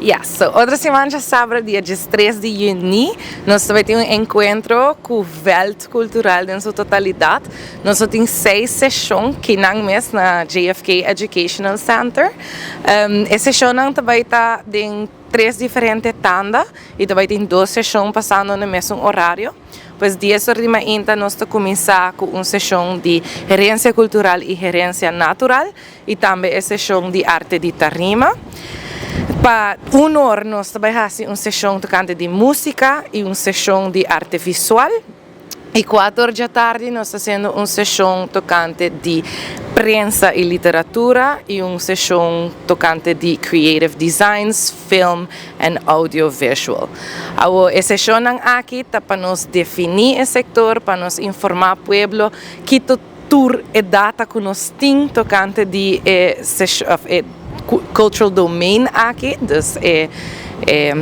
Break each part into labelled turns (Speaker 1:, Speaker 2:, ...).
Speaker 1: Yes, so otro siman djasabra dia 13 di yüni, nos ta bai tin un enkuentro ku vèlt kultural den su totalidat. Nos lo tin seis seshon kinan mes na JFK Educational Center. E seshonnan ta bai ta den tres diferente tanda i ta bai tin dos seshon pasando na mesun orario. Pues 10 or di mainta nos ta kuminsá ku un seshon di herensia kultural i herensia natural i tambe e seshon di arte di tarima. Pa un or nos ta bai hasi un seshon tokante di músika i un seshon di arte visual. I 4 or djatardi nos ta hasiendo un seshon tokante di prensa i literatura i un seshon tokante di creative designs, film and audiovisual. Awo e seshonnan aki ta pa nos definí e sektor, pa nos informá pueblo kiko tur e data ku nos tin tokante di e e cultural domain aki, dus e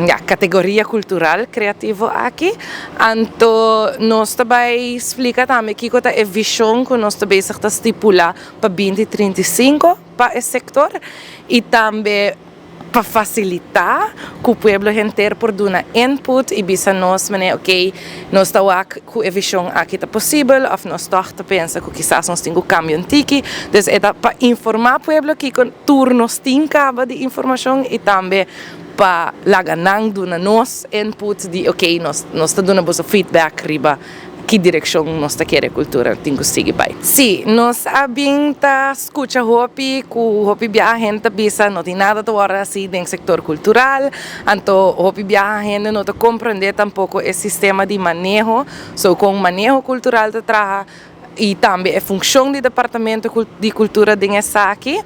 Speaker 1: ja, kategoria kultural kreativo aki. Anto nos ta bai splika tambe kiko ta e vishon ku nos ta bezig ta stipulá pa 2035 pa e sektor i tambe pa fasilitá ku pueblo henter por duna input i bisa nos manera, ok, nos ta wak ku e vishon aki ta posibel òf nos tòg ta pensa ku kisas nos tin ku kambia un tiki. Dus e ta pa informá pueblo kiko tur nos tin kaba di informashon i tambe pa laga nan duna nos input di, ok, nos ta duna boso feedback riba ki direkshon nos ta kere kultura tin ku sigui bai. Sí, nos a bin ta skucha hopi ku hopi biaha hende ta bisa no tin nada ta wòrdu hasi den sektor kultural, anto hopi biaha hende no ta komprendé tampoko e sistema di maneho, so kon maneho kultural ta traha i tambe e funshon di departamento di kultura den esaki.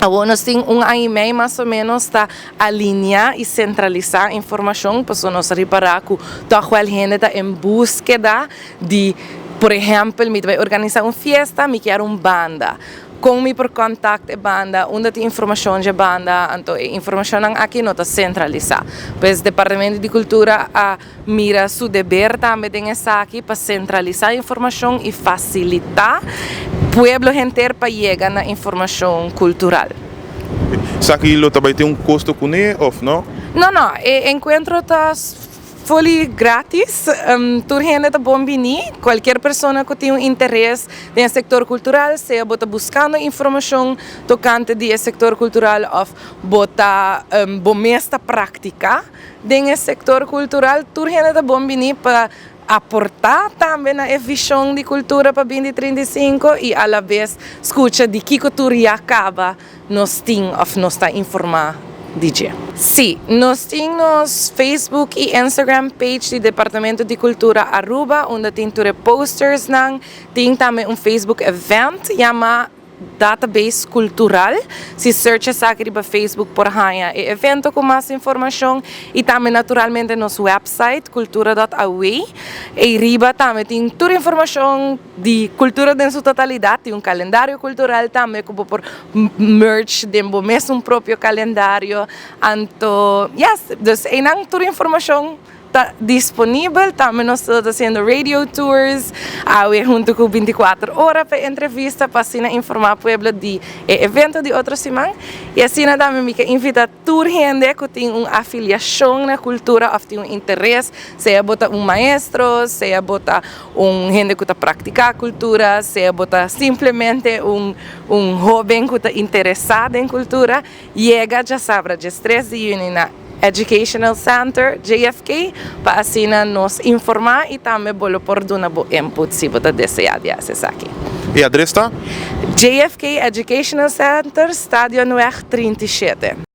Speaker 1: Awor nos tin un aña i mei mas o ménos ta alineá i sentralisá informashon, pasobra nos a ripará ku tòg wèl hende ta en búskeda di, por ehèmpel, mi ta bai organisá un fiesta, mi kier un banda. Kon mi por kòntakt e banda? Unda tin informashon dje banda? Anto e informashonnan aki no ta sentralisá. Pues Departamento di Kultura a mira su deber tambe den esaki pa sentralisá informashon i fasilitá pueblo henter pa yega na informashon kultural.
Speaker 2: Esaki lo ta bai tin un kosto kuné òf no?
Speaker 1: No, no, e enkuentro ta fully gratis. Tur hende ta bon bini. Kualkier persona ku tin un interes den e sektor kultural, sea bo ta buskando informashon tokante di e sektor kultural òf bo ta bo mes ta praktiká den e sektor kultural, tur hende ta bon bini pa aportá tambe na e vishon di kultura pa 2035 i alabes skucha di kiko tur ya kaba nos tin òf nos ta informá di dje. Sí, nos tin nos Facebook i Instagram page di Departamento di Kultura Aruba unda tin tur e postersnan. Tin tambe un Facebook event yama Database Kultural. Si search esaki riba Facebook por haña e evento ku mas informashon i tambe naturalmente nos website cultura.aw. Ei riba tambe tin tur informashon di kultura den su totalidat. Tin un kalendario kultural tambe ku bo por merge den bo mesun propio kalendario. Anto yes, dus einan tur informashon ta disponibel. Tambe nos ta hasiendo radio tours awe hunto ku 24 Ora pa entrevista pa asina informá pueblo di e evento di otro siman. I asina tambe mi ke invitá tur hende ku tin un afiliashon na kultura òf tin un interes, sea bo ta un maestro, sea bo ta un hende ku ta praktiká kultura, sea bo ta simplemente un hóben ku ta interesá den kultura, yega djasabra 13 di yüni na Educational Center JFK pa asina nos informá i tambe bo lo por duna bo input si bo ta deseá di hasi esaki.
Speaker 2: E adres ta?
Speaker 1: JFK Educational Center, Stadionweg 37.